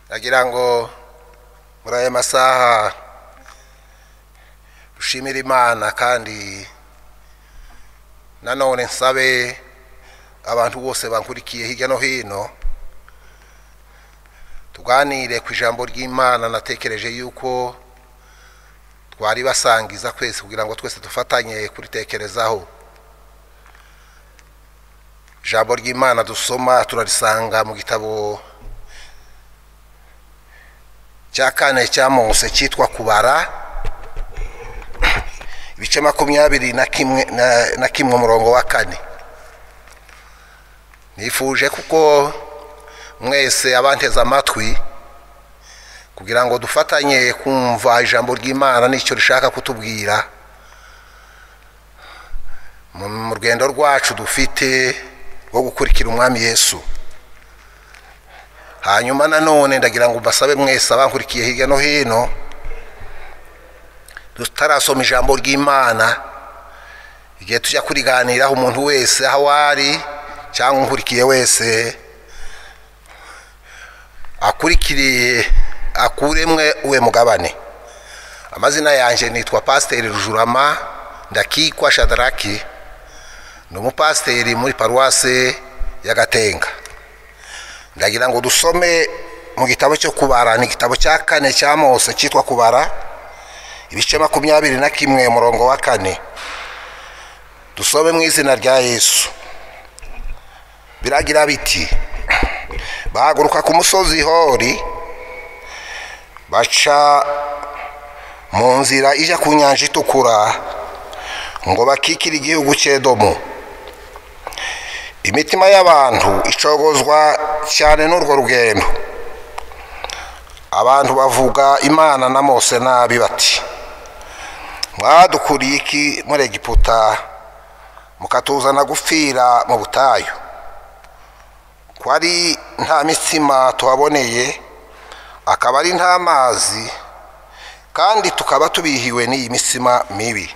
Nagira ngo muri aya masaha dushimire Imana, kandi nanone nsabe abantu bose bankurikiye hirya no hino tuganire ku ijambo ry'Imana. Natekereje yuko twari basangiza kwese kugira ngo twese dufatanye kuritekerezaho. Ijambo ry'Imana dusoma turarisanga mu gitabo cya kane cya Mose cyitwa Kubara, ibice 21 umurongo wa 4. Nifuje kuko mwese abanteze amatwi kugira ngo dufatanye kumva ijambo ry'Imana n'icyo rishaka kutubwira mu rugendo rwacu dufite rwo gukurikira Umwami Yesu. Hanyuma nanone ndagira ngo mbasabe mwese abankurikiye hirya no hino, tutarasoma ijambo ry'Imana, igihe tujya kuriganiraho umuntu wese aho ari cyangwa unkurikiye wese akurikiriye akuremwe uwe mugabane. Amazina yanje nitwa Pasiteri Rujurama Ndakikwa Shadraki, ni umupasiteri muri paruwase ya Gatenga. Ndagira ngo dusome mu gitabo cyo Kubara, ni igitabo cya kane cya Mose cyitwa Kubara, ibice 21 umurongo wa 4. Dusome mu izina rya Yesu. Biragira biti: bahaguruka ku musozi Hori, baca mu nzira ijya ku nyanja itukura ngo bakikire igihugu cy'Edomu. Imitima y'abantu icogozwa cyane n'urwo rugendo. Abantu bavuga Imana na Mose nabi bati: mwadukuriye iki muri Egiputa mukatuzana gupfira mu butayu? Ko ari nta mitsima tuhaboneye, akaba ari nta mazi, kandi tukaba tubihiwe n'iyi mitsima mibi.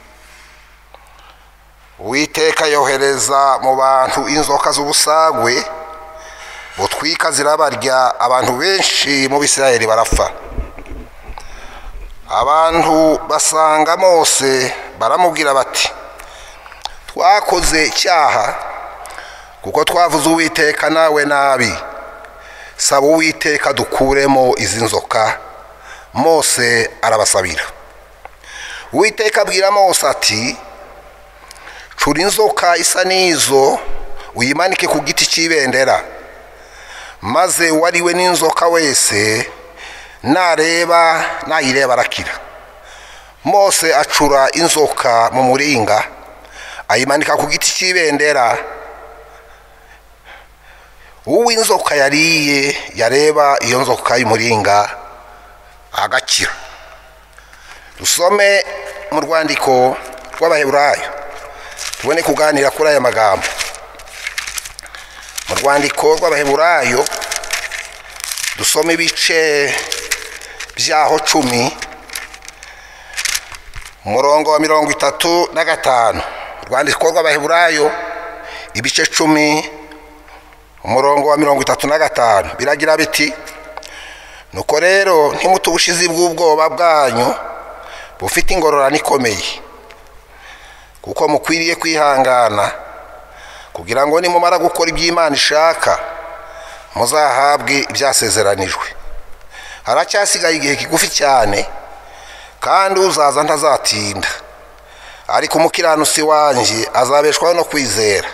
Uwiteka yohereza mu bantu inzoka z'ubusagwe butwika zirabarya, abantu benshi mu Bisirayeli barapfa. Abantu basanga Mose baramubwira bati: twakoze icyaha kuko twavuze Uwiteka nawe nabi, saba Uwiteka dukuremo izi nzoka. Mose arabasabira. Uwiteka abwira Mose ati: cura inzoka isa n'izo uyimanike ku giti cy'ibendera, maze uwariwe n'inzoka wese nareba nayireba arakira. Mose acura inzoka mu muringa ayimanika ku giti cy'ibendera. Uw'inzoka yariye yareba iyo nzoka y'umuringa agakira. Dusome mu rwandiko rw'Abaheburayo tubone kuganira kuri aya magambo. Mu rwandiko rw'Abaheburayo dusome ibice byaho 10 umurongo wa 35. Rwandiko rw'Abaheburayo ibice 10 umurongo wa 35 biragira biti: nuko rero ntimute ubushizi bw'ubwoba bwanyu bufite ingororano ikomeye, kuko mukwiriye kwihangana kugira ngo nimumara gukora iby'Imana ishaka muzahabwe ibyasezeranijwe. Haracyasigaye igihe kigufi cyane, kandi uzaza ntazatinda, ariko umukiranutsi wanjye azabeshwaho no kwizera.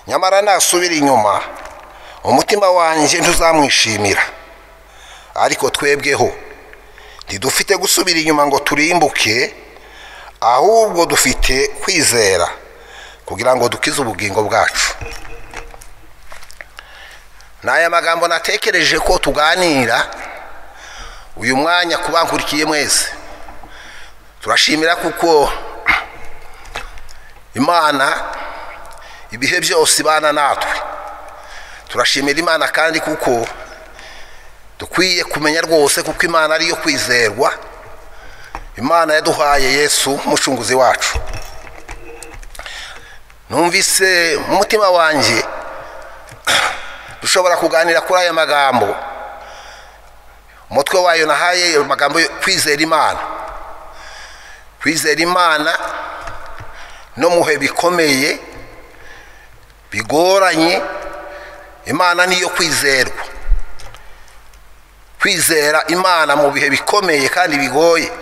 Nyamara nasubira inyuma umutima wanjye ntuzamwishimira. Ariko twebweho ntidufite gusubira inyuma ngo turimbuke, ahubwo dufite kwizera kugira ngo dukize ubugingo bwacu. N'aya magambo natekereje ko tuganira uyu mwanya kubankurikiye mwese. Turashimira kuko Imana ibihe byose ibana natwe. Turashimira Imana kandi kuko dukwiye kumenya rwose kuko Imana ariyo kwizerwa. Imana yaduhaye Yesu umucunguzi wacu. Numvise mu mutima wanjye dushobora kuganira kuri aya magambo Umutwe wayo nahaye amagambo yo kwizera Imana. Kwizera Imana no muhe bikomeye bigoranye, Imana niyo kwizerwa. Kwizera Imana mu bihe bikomeye kandi bigoye,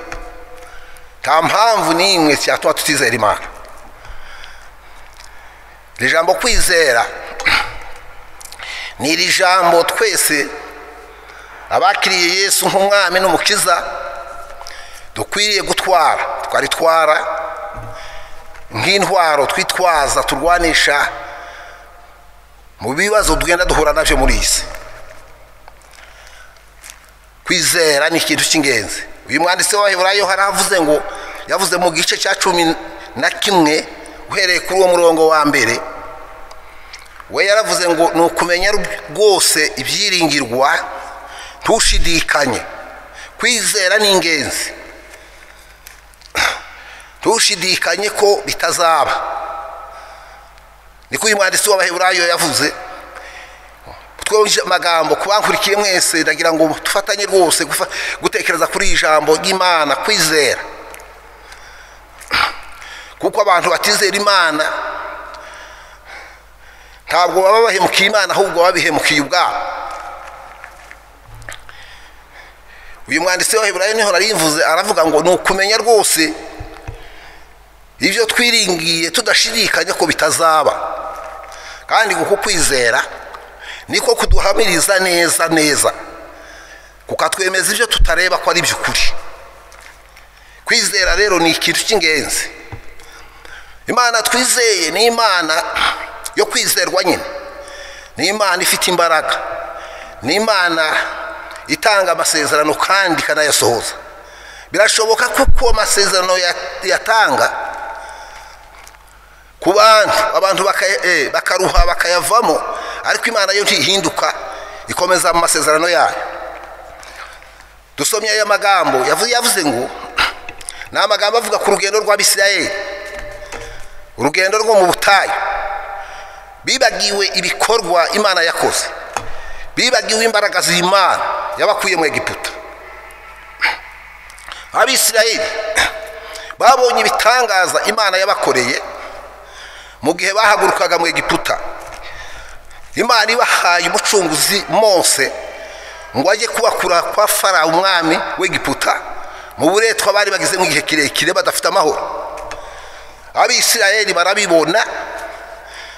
nta mpamvu n'imwe cyatuma tutizera Imana. Iri jambo kwizera ni iri jambo twese abakiriye Yesu nk'umwami n'umukiza dukwiriye gutwara, twaritwara nk'intwaro twitwaza turwanisha mu bibazo tugenda duhura navyo muri isi. Kwizera ni ikintu cy'ingenzi. Uyu mwanditsi w'Abaheburayo haravuze ngo, yavuze mu gice cya 11 uhereye kuri uwo murongo wa mbere, we yaravuze ngo ni ukumenya rwose ibyiringirwa ntushidikanye. Kwizera ni ingenzi, ntushidikanye ko bitazaba. Niko uyu mwanditsi w'Abaheburayo yavuze. Twumvise amagambo kubankurikiye mwese, ndagira ngo tufatanye rwose gutekereza kuri iri jambo ry'Imana kwizera, kuko abantu batizera Imana ntabwo baba bahemukiye Imana, ahubwo babihemukiye ubwabo. Uyu mwanditsi w'Abaheburayo niho narivuze, aravuga ngo ni ukumenya rwose ibyo twiringiye tudashidikanya ko bitazaba. Kandi uko kwizera niko kuduhamiriza neza neza, kukatwemeza ibyo tutareba ko ari iby'ukuri. Kwizera rero ni ikintu cy'ingenzi. Imana twizeye ni Imana yo kwizerwa nyine, ni Imana ifite imbaraga, ni Imana itanga amasezerano kandi ikanayasohoza. Birashoboka kuko amasezerano yatanga ku bantu, abantu bakaruha bakayavamo, ariko Imana yo ntihinduka, ikomeza amasezerano yayo. Dusomye aya magambo yavuze ngo ni amagambo avuga ku rugendo rw'Abisirayeli, urugendo rwo mu butayu. Bibagiwe ibikorwa Imana yakoze, bibagiwe imbaraga z'Imana yabakuye mu Egiputa. Abisirayeli babonye ibitangaza Imana yabakoreye mu gihe bahagurukaga mu Egiputa. Imana ibahaye umucunguzi Mose ngo ajye kubakura kwa Farawo umwami w'Egiputa mu buretwa bari bagize mu gihe kirekire badafite amahoro. Abisirayeli barabibona,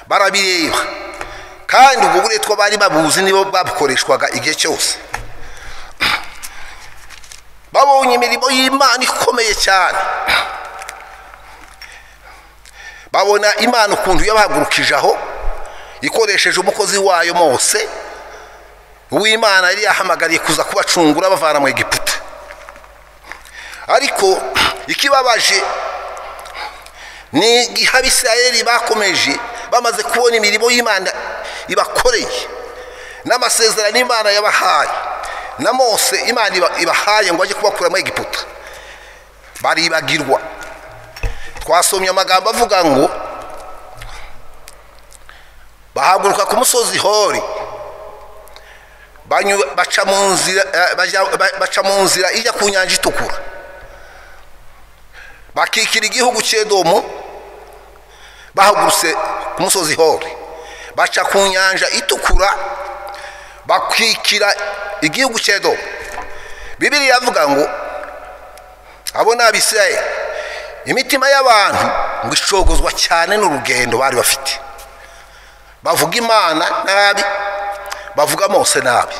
barabireba, kandi ubwo buretwa bari babuzi nibo babukoreshwaga igihe cyose. Babonye imirimo y'Imana ikomeye cyane, babona Imana ukuntu yabahagurukije aho ikoresheje umukozi wayo Mose, uw'Imana yari yahamagariye kuza kubacungura bavana mu Egiputa. Ariko ikibabaje ni igihe Abisirayeli bakomeje, bamaze kubona imirimo y'Imana ibakoreye n'amasezerano Imana yabahaye na Mose Imana ibahaye ngo ajye kubakura mu Egiputa, baribagirwa. Twasomye amagambo avuga ngo bahaguruka ku musozi Hori, baca mu nzira ijya ku nyanja itukura, bakikira igihugu cy'Edomu. Bahagurutse ku musozi Hori, baca ku nyanja itukura, bakikira igihugu cy'Edomu. Bibiliya iravuga ngo abo ni Abisirayeli, imitima y'abantu ngo icogozwa cyane n'urugendo bari bafite. Bavuga Imana nabi, bavuga Mose nabi.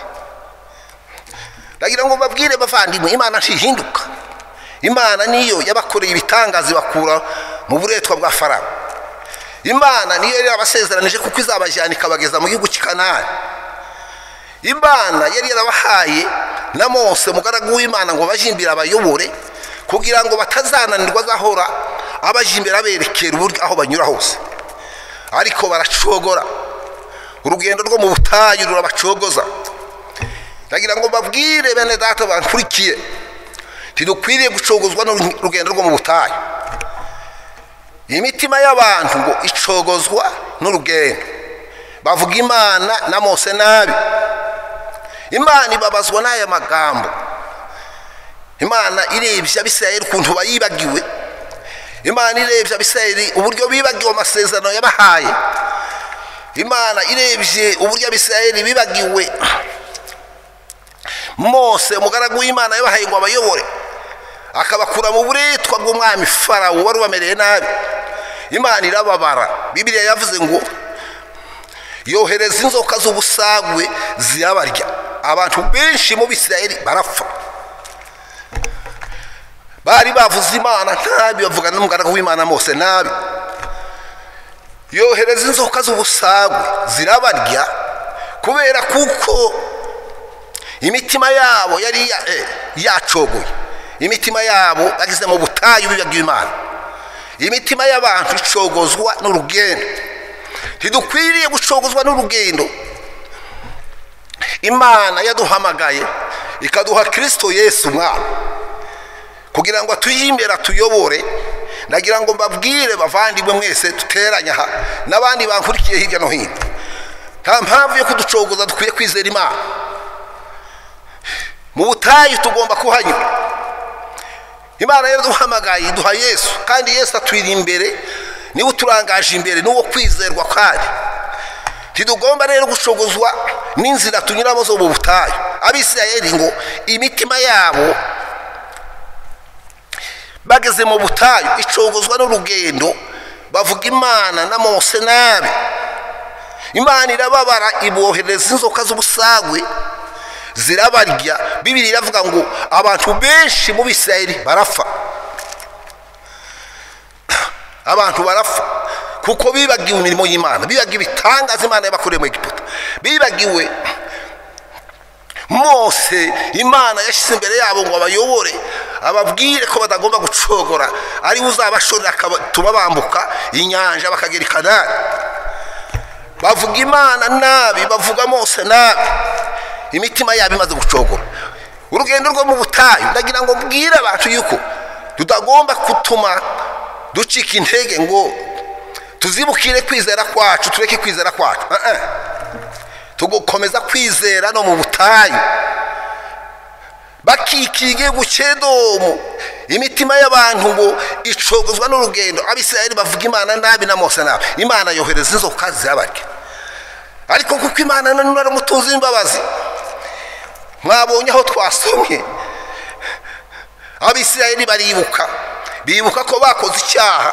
Ndagira ngo babwire bavandimwe, Imana ntihinduka. Imana niyo yabakoreye ibitangaza bakura mu buretwa bwa Farawo. Imana niyo yari yabasezeranije kuko izabajyana ikabageza mu gihugu cy'i Kanani. Imana yari yarabahaye na Mose umugaragu w'Imana ngo bajimbire abayobore, kugira ngo batazananirwa, azahora abajimbira aberekera uburyo aho banyura hose. Ariko baracogora, urugendo rwo mu butayu rurabacogoza. Ndagira ngo babwire bene data bankurikiye, ntidukwiriye gucogozwa n'urugendo rwo mu butayu. Imitima y'abantu ngo icogozwa n'urugendo, bavuga Imana na Mose nabi. Imana ibabazwa n'aya magambo. Imana irebye Abisirayeli ukuntu bayibagiwe, Imana irebye Abisirayeli uburyo bibagiwe amasezerano yabahaye, Imana irebye uburyo Abisirayeli bibagiwe Mose umugaragu w'Imana yabahaye ngo abayobore, akabakura mu buretwa bw'umwami Farawo wari ubamereye nabi. Imana irababara. Bibiliya yavuze ngo yohereza inzoka z'ubusagwe zirabarya, abantu benshi mu Bisirayeli barapfa. Bari bavuze Imana nabi, bavuga n'umugaragu w'Imana Mose nabi. Yohereza inzoka z'ubusagwe zirabarya kubera kuko imitima yabo yari yacogoye, imitima yabo bageze mu butayu bibagiwe Imana. Imitima y'abantu icogozwa n'urugendo. Ntidukwiriye gucogozwa n'urugendo. Imana yaduhamagaye ikaduha Kristo Yesu Umwana kugira ngo atuyimbere atuyobore. Ndagira ngo mbabwire bavandimwe mwese duteranya aha n'abandi bankurikiye hirya no hino, nta mpamvu yo kuducogoza, dukwiye kwizera Imana. Mu butayu tugomba kuhanyura. Imana yaraduhamagaye iduha Yesu, kandi Yesu atwiri imbere, niwe uturangaje imbere, n'uwo kwizerwa kandi. Ntidugomba rero gucogozwa n'inzira tunyuramo zo mu butayu. Abisirayeli ngo imitima yabo bageze mu butayu icogozwa n'urugendo, bavuga Imana na Mose nabi. Imana irababara, ibohereza inzoka z'ubusagwe zirabarya. Bibiliya iravuga ngo abantu benshi mu Bisirayeli barapfa. Abantu barapfa kuko bibagiwe imirimo y'Imana, bibagiwe ibitangaza Imana yabakoreye mu Egiputa, bibagiwe Mose Imana yashyize imbere yabo ngo abayobore, ababwire ko batagomba gucogora, ari uzabashorera akatuma bambuka inyanja bakagera i Kanani. Bavuga Imana nabi, bavuga Mose nabi, imitima yabo imaze gucogora. Urugendo rwo mu butayu, ndagira ngo mbwire abantu yuko tutagomba kutuma ducika intege ngo tuzibukire kwizera kwacu, tureke kwizera kwacu. Tugukomeza kwizera no mu butayu. Bakikiye gucedomo, imitima y'abantu ngo icogozwa n'urugendo. Abisirayeli bavuga Imana nabi na Mose nabi. Imana yohereza inzoka zirabarya. Ariko kuko Imana nanone ari umutunzi w'imbabazi, mwabonye aho twasomye Abisirayeli baribuka, bibuka ko bakoze icyaha,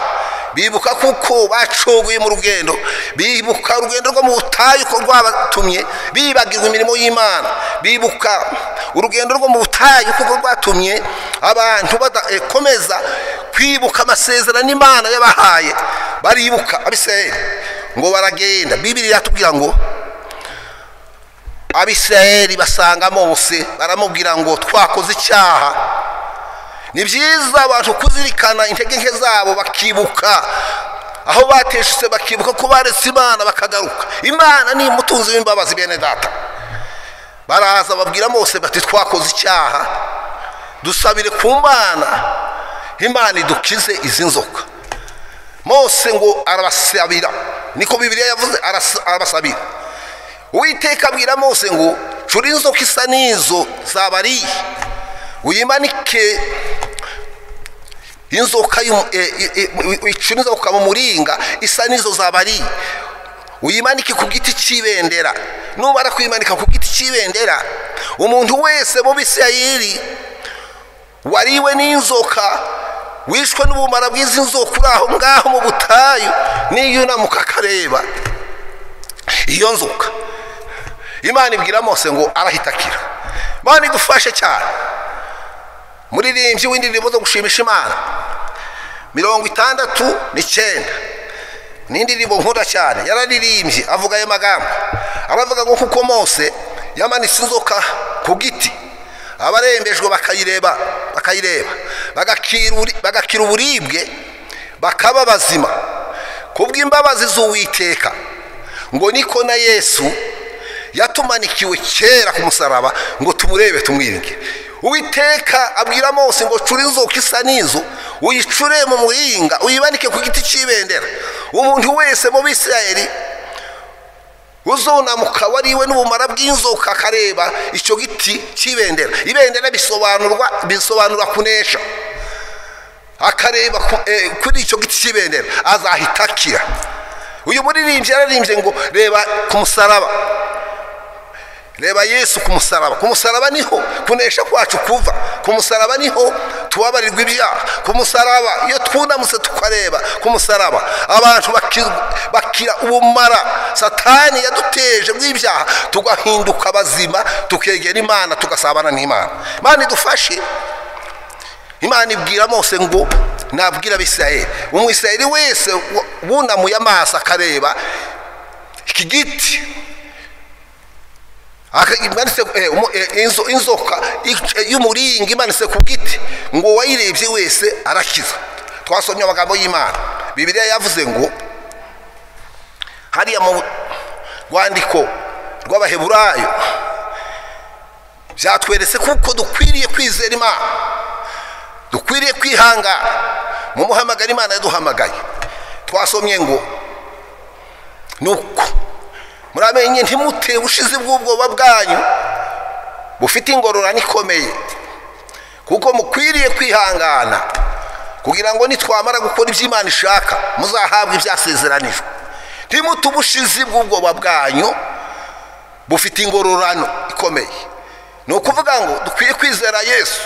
bibuka kuko bacogoye mu rugendo, bibuka urugendo rwo mu butayu ko rwabatumye bibagirwa imirimo y'Imana, bibuka urugendo rwo mu butayu ko rwatumye abantu badakomeza kwibuka amasezerano Imana yabahaye. Baribuka Abisirayeli ngo baragenda. Bibiliya iratubwira ngo Abisirayeli basanga Mose baramubwira ngo twakoze icyaha. Ni byiza abantu kuzirikana intege nke zabo, bakibuka aho bateshutse, bakibuka ko baretse Imana bakagaruka. Imana ni umutunzi w'imbabazi bene data. Baraza babwira Mose bati twakoze icyaha, dusabire ku Mana, Imana idukize izi nzoka. Mose ngo arabasabira, niko Bibiliya yavuze, arabasabira. Uwiteka abwira Mose ngo cura inzoka isa n'izo zabariye, uyimanike inzoka inzoka mu muringa isa n'izo zabariye, uyimanike ku giti cy'ibendera. Numara kuyimanika ku giti cy'ibendera, umuntu wese mu Bisirayeli wariwe n'inzoka, wishwe n'ubumara bw'izi nzoka uri aho ngaho mu butayu, niyunamuka akareba iyo nzoka, Imana ibwira Mose ngo arahitakira. Imana idufashe cyane. Muririmbyi w'indirimbo zo gushimisha Imana 69 n'indirimbo nkunda cyane, yararirimbye avuga ayo magambo. Aravuga ngo kuko Mose yamanitse inzoka ku giti, abarembejwe bakayireba, bagakira uburibwe, bakaba bazima kubw'imbabazi z'Uwiteka. Ngo niko na Yesu yatumanikiwe kera ku musaraba ngo tumurebe tumwiringe. Uwiteka abwira Mose ngo cura inzoka isa n'izo, uyicure mu muringa, uyibanike ku giti cy'ibendera. Umuntu wese mu Bisirayeli Uzunamuka wariwe n'ubumara bw'inzoka akareba icyo giti cy'ibendera. Ibendera bisobanura kunesha. Akareba kuri icyo giti cy'ibendera azahita akira. Uyu muririmbyi yararimbye ngo reba ku musaraba, reba Yesu ku musaraba. Ku musaraba niho kunesha kwacu kuva, ku musaraba niho tubabarirwa ibyaha, ku musaraba iyo twunamutse tukareba ku musaraba abantu bakira ubumara Satani yaduteje bw'ibyaha, tugahinduka bazima, tukegera Imana, tugasabana n'Imana. Imana idufashe. Imana ibwira Mose ngo nabwira Abisirayeli, umwisirayeli wese wunamuye amaso akareba iki giti inzoka y'umuringa imanitse ku giti, ngo wayirebye wese arakiza. Twasomye amagambo y'Imana. Bibiliya yavuze ngo hariya mu rwandiko rw'Abaheburayo byatweretse kuko dukwiriye kwizera Imana, dukwiriye kwihangana mu muhamagaro Imana yaduhamagaye. Twasomye ngo nuko muramenye ntimute ubushizi bw'ubwoba bwanyu bufite ingororano ikomeye, kuko mukwiriye kwihangana kugira ngo nitwamara gukora ibyo Imana ishaka muzahabwe ibyasezeranijwe. Ntimute ubushizi bw'ubwoba bwanyu bufite ingororano ikomeye. Ni ukuvuga ngo dukwiye kwizera Yesu.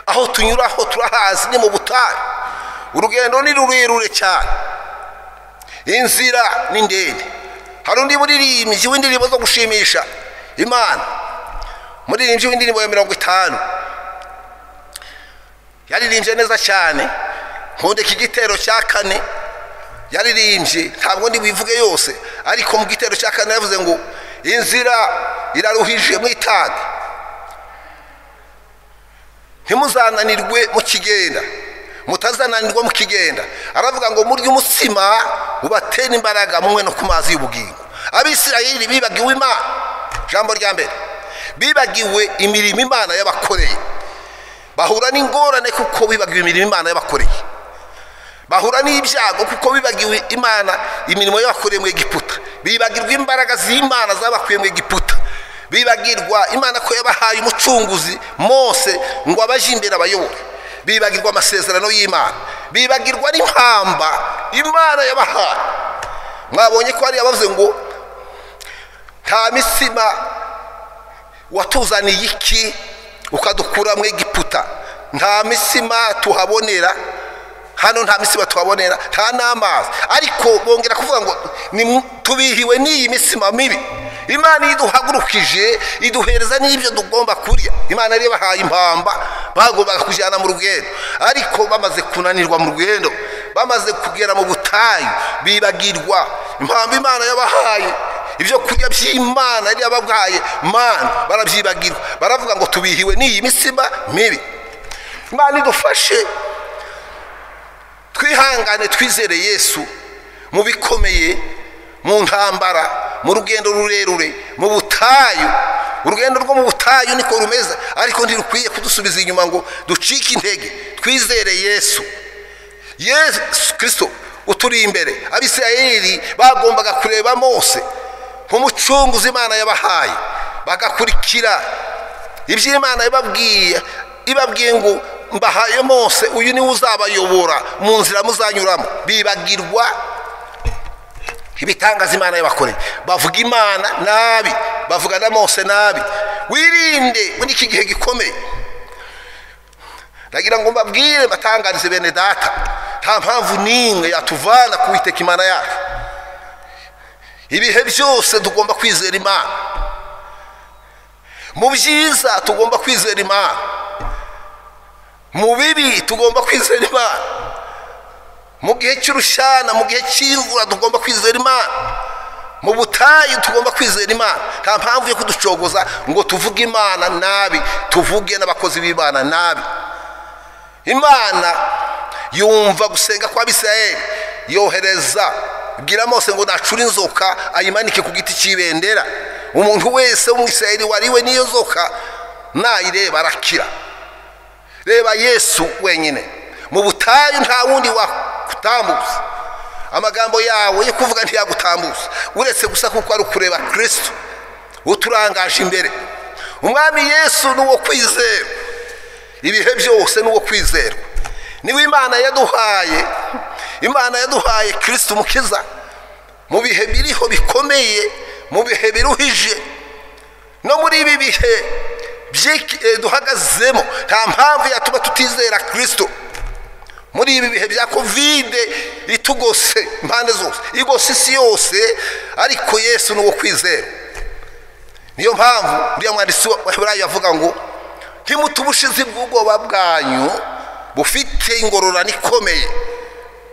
Aho tunyura aho turahazi, ni mu butayu. Urugendo ni rurerure cyane, inzira ni ndende. Hari undi muririmbyi w'indirimbo zo gushimisha Imana, muririmbyi w'indirimbo ya 50 yaririmbye neza cyane. Nkunda iki gitero cya 4 yaririmbye, ntabwo ndi buivuge yose, ariko mu gitero cya 4 yavuze ngo inzira iraruhije mwitage, ntimuzananirwe mu kigenda, mutazananirwa mu kigenda. Aravuga ngo murye umutsima ubatera imbaraga, munywe no ku mazi y'ubugingo. Abisirayeli bibagiwe Imana. Jambo rya mbere, bibagiwe imirimo Imana yabakoreye, bahura n'ingorane kuko bibagiwe imirimo Imana yabakoreye, bahura n'ibyago kuko bibagiwe Imana imirimo yabakoreye mu Egiputa, bibagirwa imbaraga z'Imana zabakuye mu Egiputa, bibagirwa Imana ko yabahaye umucunguzi Mose ngo abaje imbere abayobore, bibagirwa amasezerano y'Imana, bibagirwa n'impamba Imana yabahaye. Mwabonye ko hari abavuze ngo nta mitsima watuzaniye iki ukadukura mu Egiputa, nta mitsima tuhabonera hano, nta mitsima tuhabonera, nta n'amazi. Ariko bongera kuvuga ngo tubihiwe n'iyi mitsima mibi. Imana iduhagurukije iduhereza n'ibyo tugomba kurya. Imana yari yabahaye impamba bagombaga kujyana mu rugendo, ariko bamaze kunanirwa mu rugendo, bamaze kugera mu butayu, bibagirwa impamba Imana yabahaye, ibyo kurya by'Imana yari yabahaye mana, barabyibagirwa, baravuga ngo tubihiwe n'iyi mitsima mibi. Imana idufashe twihangane, twizere Yesu mu bikomeye, mu ntambara, mu rugendo rurerure, mu butayu. Urugendo rwo mu butayu niko rumeze, ariko ntirukwiye kudusubiza inyuma ngo ducike intege. Twizere Yesu, Yesu Kristo uturi imbere. Abisirayeli bagombaga kureba Mose nk'umucunguzi Imana yabahaye, bagakurikira ibyo Imana yababwiye, ibabwiye ngo mbahaye Mose, uyu niwe uzabayobora mu nzira muzanyuramo. Bibagirwa ibitangaza Imana yabakoreye, bavuga Imana nabi, bavuga na Mose nabi. Wirinde muri iki gihe gikomeye. Ndagira ngo mbabwire, mbatangarize bene data, nta mpamvu n'imwe yatuvana ku Uwiteka Imana yacu. Ibihe byose tugomba kwizera Imana. Mu byiza tugomba kwizera Imana, mu bibi tugomba kwizera Imana, mu gihe cy'urushana, mu gihe cy'imvura tugomba kwizera Imana, mu butayu tugomba kwizera Imana. Nta mpamvu yo kuducogoza ngo tuvuge Imana nabi, tuvuge n'abakozi b'Imana nabi. Imana yumva gusenga kw'Abisirayeli, yohereza ibwira Mose ngo nacure inzoka ayimanike ku giti cy'ibendera, umuntu wese w'Umwisirayeli wariwe n'iyo nzoka nayireba arakira. Reba Yesu wenyine mu butayu, nta wundi wakutambuza. Amagambo yawe yo kuvuga ntiyagutambuza. Uretse gusa kuko ari ukureba Kristo uturangaje imbere. Umwami Yesu ni uwo kwizerwa ibihe byose, ni uwo kwizerwa. Niwe Imana yaduhaye. Imana yaduhaye Kristo umukiza mu bihe biriho bikomeye, mu bihe biruhije, no muri ibi bihe duhagazemo. Nta mpamvu yatuma tutizera Kristo. Muri ibi bihe bya Kovide itugose impande zose, igose isi yose, ariko Yesu ni uwo kwizera. Niyo mpamvu uriya mwanditsi wa Heburayo avuga ngo ntimute ubushizi bw'ubwoba bwanyu bufite ingororano ikomeye.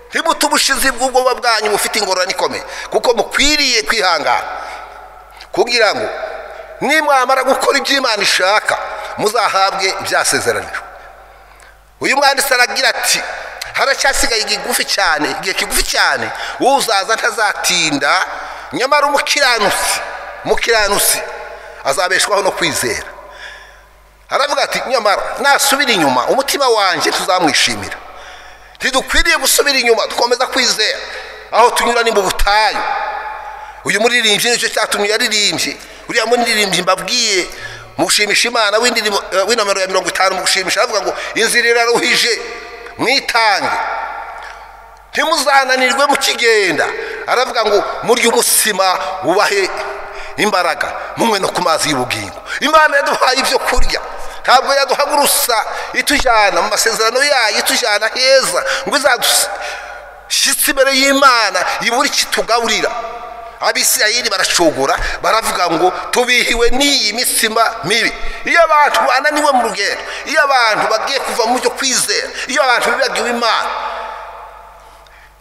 Ntimute ubushizi bw'ubwoba bwanyu bufite ingororano ikomeye, kuko mukwiriye kwihangana kugira ngo nimwamara gukora ibyo Imana ishaka muzahabwe ibyasezeranijwe. Uyu mwanditsi aragira ati haracyasigaye igigufi cyane, igihe kigufi cyane, uzaza ntazatinda, nyamara umukiranutsi azabeshwaho no kwizera. Aravuga ati nyamara nasubira inyuma umutima wanjye tuzamwishimira. Ntidukwiriye gusubira inyuma, dukomeza kwizera. Aho tunyura ni mu butayu. Uyu muririmbyi nicyo cyatumye yaririmbye. Uriya muririmbyi mbabwiye mu gushimisha Imana w'inomero ya 50 mu gushimisha, aravuga ngo inzira iraruhije mwitange, ntimuzananirwe mukigenda. Aravuga ngo murye umutsima wubahe imbaraga, munywe no ku mazi y'ubugingo. Imana yaduhaye ibyo kurya, ntabwo yaduhagurusa itujyana mu masezerano yayo, itujyana heza ngo izadushyitse imbere y'Imana ibure ikitugaburira. Abisirayeli baracogora baravuga ngo tubihiwe n'iyi mitsima mibi. Iyo abantu bananiwe mu rugendo, iyo abantu bagiye kuva mu byo kwizera, iyo abantu bibagiwe Imana,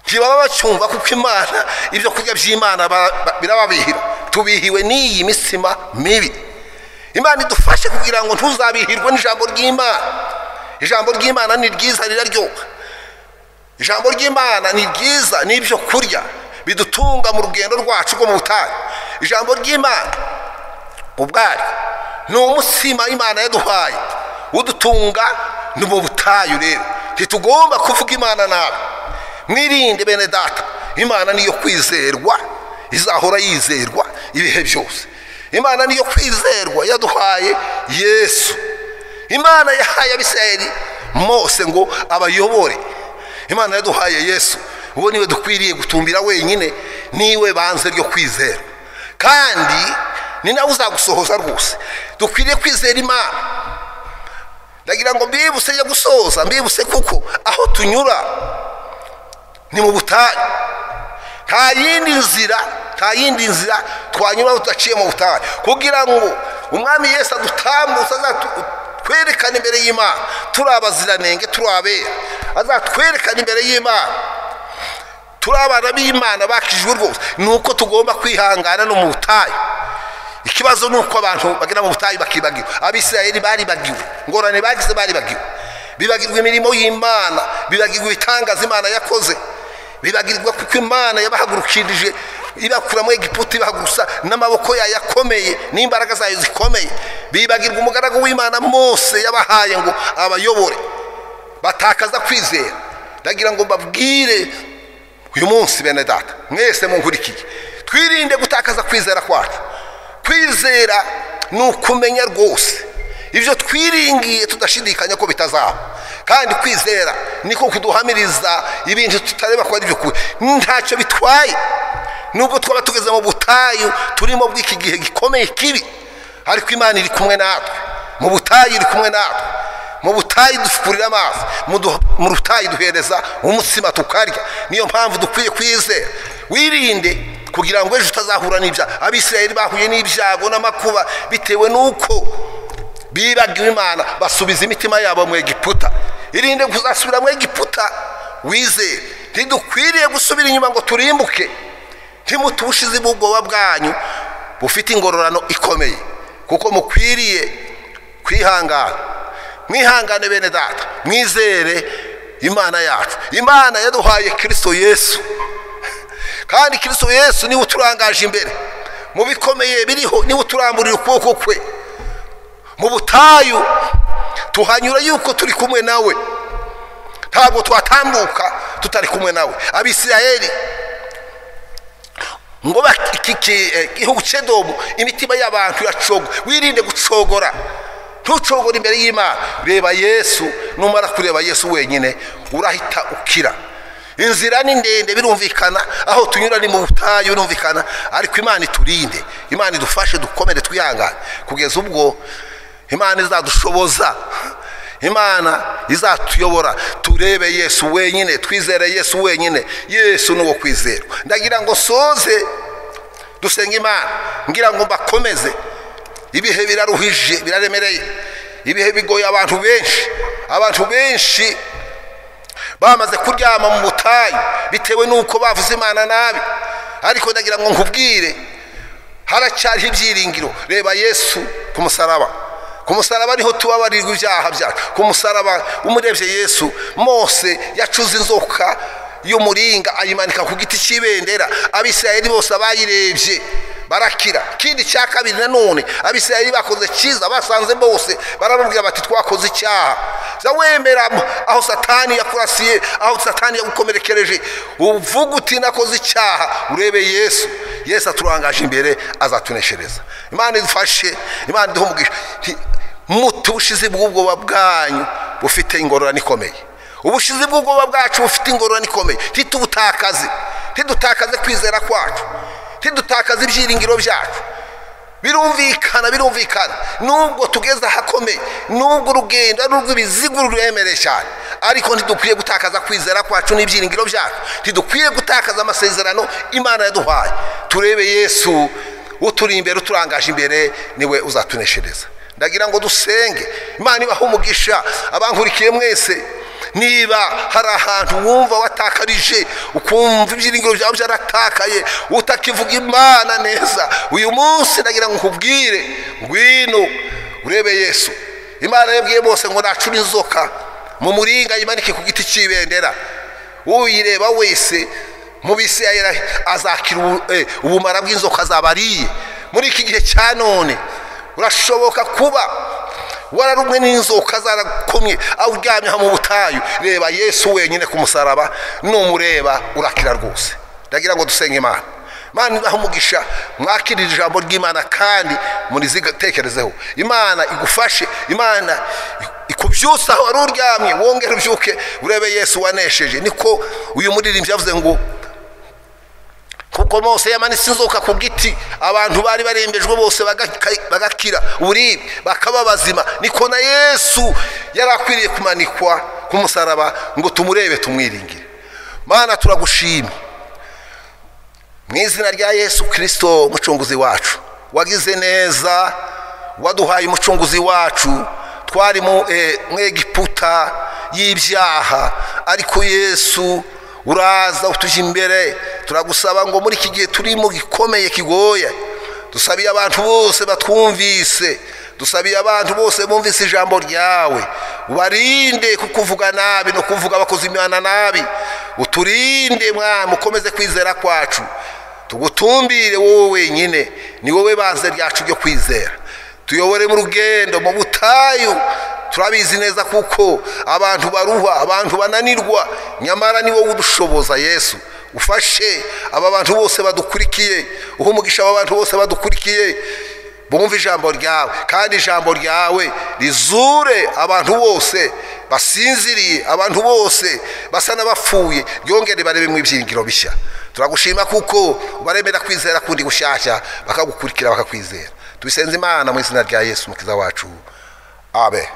ntibaba bacyumva kuko Imana ibyo kurya by'Imana birababihira. Tubihiwe n'iyi mitsima mibi. Imana idufashe kugira ngo ntuzabihirwe n'ijambo ry'Imana. Ijambo ry'Imana ni ryiza, riraryoha. Ijambo ry'Imana ni ryiza, ni ibyo kurya bidutunga mu rugendo rwacu rwo mu butayu. Ijambo ry'Imana ubwaryo ni umutsima Imana yaduhaye udutunga ni mu butayu. Rero ntitugomba kuvuga Imana nabi. Mwirinde bene data, Imana niyo kwizerwa, izahora yizerwa ibihe byose. Imana niyo kwizerwa, yaduhaye Yesu. Imana yahaye Abisirayeli Mose ngo abayobore. Imana yaduhaye Yesu. Uwo niwe dukwiriye gutumbira wenyine, niwe banze ryo kwizera, kandi ni nawe uzagusohoza rwose. Dukwiriye kwizera Imana. Ndagira ngo mbibuse yo gusohoza, mbibuse kuko aho tunyura ni mu butayu. Nta yindi nzira, nta yindi nzira twanyura tudaciye mu butayu, kugira ngo Umwami Yesu adutambutse, azatwerekane imbere y'Imana turi abaziranenge, turi abera. Azatwerekane imbere y'Imana turi abana b'Imana bakijwe rwose. Nuko tugomba kwihangana no mu butayu. Ikibazo nuko abantu bagera mu butayu bakibagirwa. Abisirayeli baribagiwe, ngorane bagize baribagiwe, bibagirwa imirimo y'Imana, bibagirwa ibitangaza Imana yakoze, bibagirwa kuko Imana yabahagurukirije ibakura mu Egiputa, ibahagurusa n'amaboko yayo akomeye n'imbaraga zayo zikomeye. Bibagirwa umugaragu w'Imana Mose yabahaye ngo abayobore, batakaza kwizera. Ndagira ngo mbabwire uyu munsi bene data mwese munkurikiye, twirinde gutakaza kwizera kwacu. Kwizera ni ukumenya rwose ibyo twiringiye tudashidikanya ko bitazaba. Kandi kwizera niko kuduhamiriza ibintu tutareba ko ari by'ukuri. Ntacyo bitwaye nubwo twaba tugeze mu butayu turimo bw'iki gihe gikomeye kibi, ariko Imana iri kumwe natwe. Mu butayu iri kumwe natwe. Mu butayu dufukurira amazi, mu butayu duhereza umutsima tukarya. Niyo mpamvu dukwiye kwizera. Wirinde kugira ngo ejo utazahura n'ibyago. Abisirayeli bahuye n'ibyago n'amakuba bitewe n'uko bibagiwe Imana, basubiza imitima yabo mu Egiputa. Irinde kuzasubira mu Egiputa, wizere. Ntidukwiriye gusubira inyuma ngo turimbuke. Ntimute ubushizi bw'ubwoba bwanyu bufite ingororano ikomeye, kuko mukwiriye kwihangana. Mwihangane bene data, mwizere Imana yacu. Imana yaduhaye Kristo Yesu, kandi Kristo Yesu niwe uturangaje imbere mu bikomeye biriho, niwe uturamburira ukuboko kwe. Mu butayu tuhanyura yuko turi kumwe nawe, ntabwo twatambuka tutari kumwe nawe. Abisirayeli ngo Iki gihugu cy'Edomu, imitima y'abantu iracogo. Wirinde gucogora, ntucogore imbere y'Imana. Reba Yesu, numara kureba Yesu wenyine urahita ukira. Inzira ni ndende birumvikana, aho tunyura ni mu butayu birumvikana, ariko Imana iturinde, Imana idufashe dukomere twihangane kugeza ubwo Imana izadushoboza, Imana izatuyobora. Turebe Yesu wenyine, twizere Yesu wenyine. Yesu ni uwo kwizerwa. Ndagira ngo soze dusenga Imana, ngira ngo mbakomeze. Ibihe biraruhije, biraremereye, ibihe bigoye abantu benshi. Abantu benshi bamaze kuryama mu butayu bitewe n'uko bavuze Imana nabi, ariko ndagira ngo nkubwire haracyariho ibyiringiro. Reba Yesu ku musaraba. Ku musaraba niho tubabarirwa ibyaha byacu. Ku musaraba umurebye Yesu, Mose yacuze inzoka y'umuringa ayimanika ku giti cy'ibendera, Abisirayeli bose abayirebye barakira. Kindi cya kabiri nanone, Abisirayeli bakoze cyiza, basanze bose barababwira bati twakoze icyaha. Za wemera aho Satani yakurasiye, aho Satani yagukomerekereje, uvuga uti nakoze icyaha, urebe Yesu. Yesu aturangaje imbere, azatuneshereza. Imana idufashe, Imana iduhe umugisha. Mutu ubushizi bw'ubwoba bwanyu bufite ingororano ikomeye. Ubushizi bw'ubwoba bwacu bufite ingororano ikomeye. Ntitubutakaze, ntidutakaze kwizera kwacu, ntidutakaze ibyiringiro byacu. Birumvikana, birumvikana nubwo tugeze ahakomeye, nubwo urugendo ari urw'ibizigo ruremereye cyane, ariko ntidukwiye gutakaza kwizera kwacu n'ibyiringiro byacu. Ntidukwiye gutakaza amasezerano Imana yaduhaye. Turebe Yesu uturi imbere, uturangaje imbere, niwe uzatuneshereza. Ndagira ngo dusenge. Imana ibahe umugisha abankurikiye mwese. Niba hari ahantu wumva watakarije, ukumva ibyiringiro byawe byaratakaye, utakivuga Imana neza, uyu munsi ndagira ngo nkubwire, ngwino urebe Yesu. Imana yabwiye bose ngo nacure inzoka mu muringa yimanike ku giti cy'ibendera, uyireba wese mu Bisirayeli azakira ubumara bw'inzoka azabariye. Muri iki gihe cya none urashoboka kuba wararumwe n'inzoka zarakomye, aho uryamye mu butayu. Reba Yesu wenyine ku musaraba, numureba urakira rwose. Ndagira ngo dusenge Imana. Imana ibahe umugisha, mwakirire ijambo ry'Imana kandi murizitekerezeho. Imana igufashe, Imana ikubyutse aho wari uryamye, wongere ubyuke urebe Yesu wanesheje. Niko uyu muririmbyi yavuze ngo kuko Mose yamanitse inzoka ku giti, abantu bari barembejwe bose bagakira uburibwe, bakaba bazima. Niko na Yesu yarakwiriye kumanikwa ku musaraba ngo tumurebe tumwiringire. Mana turagushimye mu izina rya Yesu Kristo umucunguzi wacu. Wagize neza, waduhaye umucunguzi wacu. Twari mu Egiputa y'ibyaha, ariko Yesu uraza utuje imbere. Turagusaba ngo muri iki gihe turimo gikomeye kigoye, dusabiye abantu bose batwumvise, dusabiye abantu bose bumvise ijambo ryawe, ubarinde kukuvuga nabi no kuvuga abakozi Imana nabi. Uturinde Mwami, ukomeze kwizera kwacu, tugutumbire wowe wenyine, ni wowe banze ryacu ryo kwizera. Tuyobore mu rugendo mu butayu, turabizi neza kuko abantu baruha, abantu bananirwa, nyamara ni wowe udushoboza. Yesu ufashe aba bantu bose badukurikiye, uhe umugisha aba bantu bose badukurikiye, bumve ijambo ryawe, kandi ijambo ryawe rizure abantu bose basinziriye, abantu bose basa n'abapfuye, ryongere barebe mu ibyiringiro bishya. Turagushima kuko baremera kwizera kundi gushyashya, bakagukurikira bakakwizera. Tubisenze Imana mu izina rya Yesu mukiza wacu. Amen.